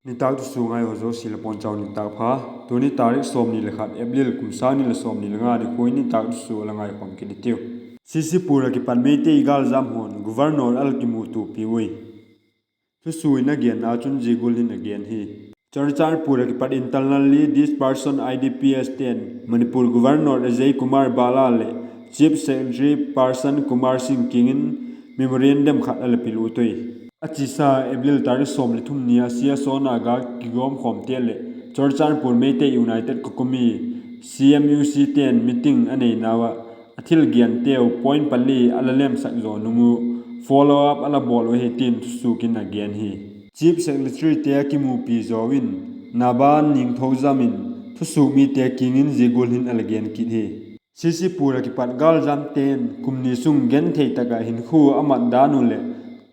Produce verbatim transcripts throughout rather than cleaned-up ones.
Nitâk thusua ngai haw zosia la pawngchau nitâk pha. Tuni tarik sawmni le khat April kum sâng ni le sawmni le nga nikhua in nitâk thusua la ngaikhawm kit i tiu. CCpur ah kipat Meitei gâljam haw'n Governor a la kimutuapi ui. Thusua in a genna chun zia gual hin a gen hi. Churachandpur ah kipat internally displaced person, IDPs te'n Manipur Governor Ajay Kumar Bhalla leh Chief Secretary Prashant Kumar Singh kiang in memorandum khat a la pilut ui. A chiasa April tarik sawm le thum ni a Siasawn a gâl kigawmkhawmte leh Churachandpur Meitei United COCOMI, CMUC te'n meeting a neinau ah, a thil genteu point pali a la lemsak zaw nung u follow up a la bawl u ahi tin thusuak in a gen hi. Chief Secretaryte a kimupi zaw in Naban Ningthoujam in thusuak mite kiang in zia gual hin a la gen kit hi. CCpur ah kipat gâljamte'n kum ni sung genthei tak ah hinkhua a mat dan u leh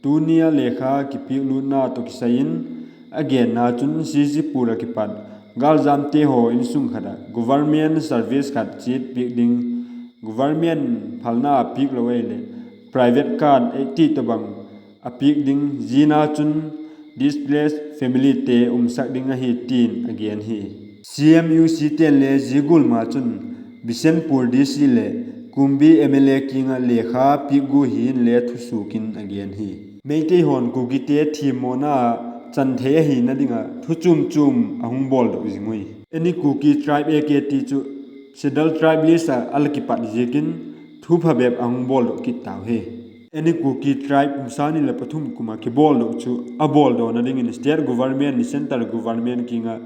tuni a lekha kipiaklutna tawh kisai in a genna chun CCpur ah kipat gâljamte haw insung khat ah government service khat chiat piak ding, government phalna piak lo ei leh private card ei ti tawhbang a piak ding, ziana chun displaced familyte umsak ding ahi tin a gen hi. CMUCte'n le zia gual ma chun Bishnupur DC leh Kumbi MLA kiang ah lekha piak gua hi in le thusuak in a gen hi. Meitei haw'n Kukite thiammawna chan thei ahina ding ah thu chuam chuam a hung bawldok zing ui. Any Kuki tribe, AKT chu Scheduled Tribe list ah a la kipat ziakin thu phabep a hung bawldok kit tau hi. Any Kuki tribe kum sâng ni leh pathum kum ah kibawldok chu a bawldokna dingin state government in central government kiang ah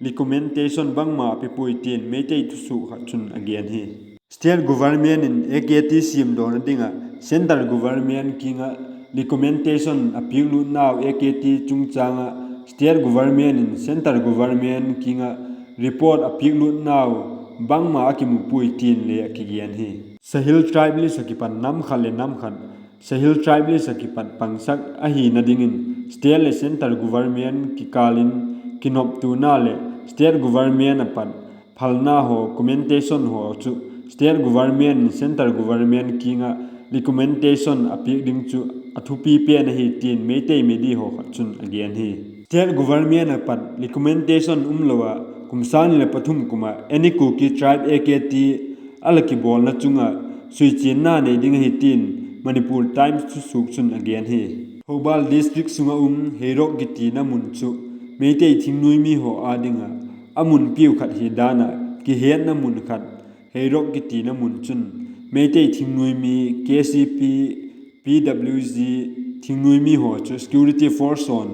recommendation bangma a pe puai tin Meitei thusuak khat chun a gen hi. State government in AKT siamdawkna ding ah central government kiang ah recommendation a piaklutnau AKT chungchâng ah state government in central government kiang ah report a piaklutnau bangma a kimu puai tin le a kigen hi. Sahil tribe list ah kipat nam khat leh nam khat Sahil tribe list ah kipat pangsak ahina dingin state leh central government kikâl in kinoptuana leh state government ah pat phalna haw, recommendation haw chu state government in central government kiang ah recommendation a piak ding chu a thupi pen ahi tin Meitei media haw khat chun a gen hi. State government ah pat recommendation umlo ah kum sâng ni leh pathum kum ah Any Kuki Tribe, AKT a la kibawlna chung ah suichianna nei ding ahi tin Manipur Times thusuak chun a gen hi. Thoubal district sung ah um Heirok kitina mun chu Meitei thingnuai mi haw â ding ah a mun piu khat hi dan ah kihetna mun khat Heirok kitina mun chun Meitei thingnuai mi, KCP, PWG thingnuai mi haw chu security force haw'n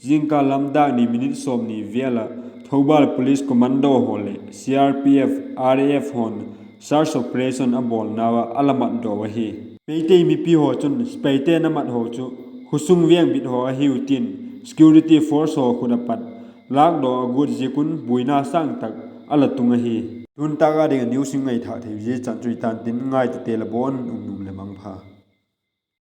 zingkal lam dâk ni minute sawmni vêl ah Thoubal Police Commando haw leh CRPF, RAF haw'n search operation a bawlnau ah a la matdaw ahi. Meitei mipi haw chun sipaite'n a mat haw chu khusung vêngbit haw ahiu tin security force haw khut ah pat lâkdaw a guat ziak un buaina sâng tak a la tung ahi. Tuntâk â ding ah news in ngaithâk thei zia chan chu i tan tin ngaitute la bawn um nuam leh mangpha.